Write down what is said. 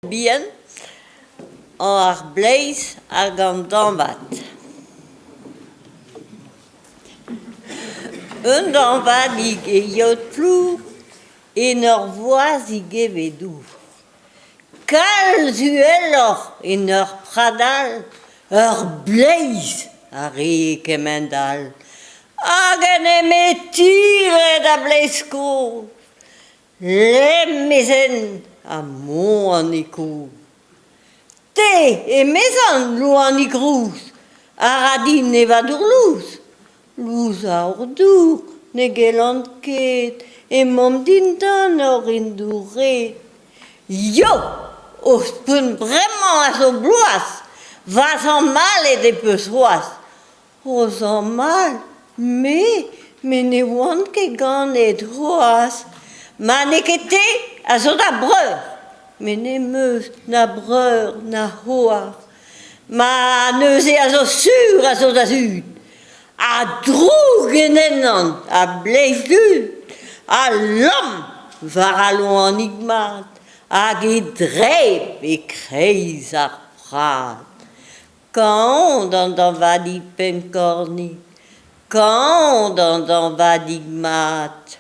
Bihan ar bleiz hag an dañvad. Un dañvadig e yod flour en ur wazhig eve dour. Kalz uheloc'h en ur prad all ur bleiz a rae kement-all hag en em etiret a bleiz kozh. Lemm ez en ha moan e koz. Te, emezan, loenig rous, a ra din evañ dour lous. Louzañ dour ne gellan ket, emaomp dindan hor dour-red. Yo, ouzhpenn bremañ a zo bloaz, va zamallet e peus c'hoazh. O zamall, me, me ne oan ket ganet c'hoazh. Ma n'eo ket te a zo da breur. Me n'em eus na breur na c'hoar. Ma neuze a zo sur a zo da zud. Ha droug en ennon, ha bleiz du, ha lamm war al loanig mat, hag e dreb e-kreiz ar prad. Kañv d'an dañvadig pennkornig, kañv d'an dañvadig mat.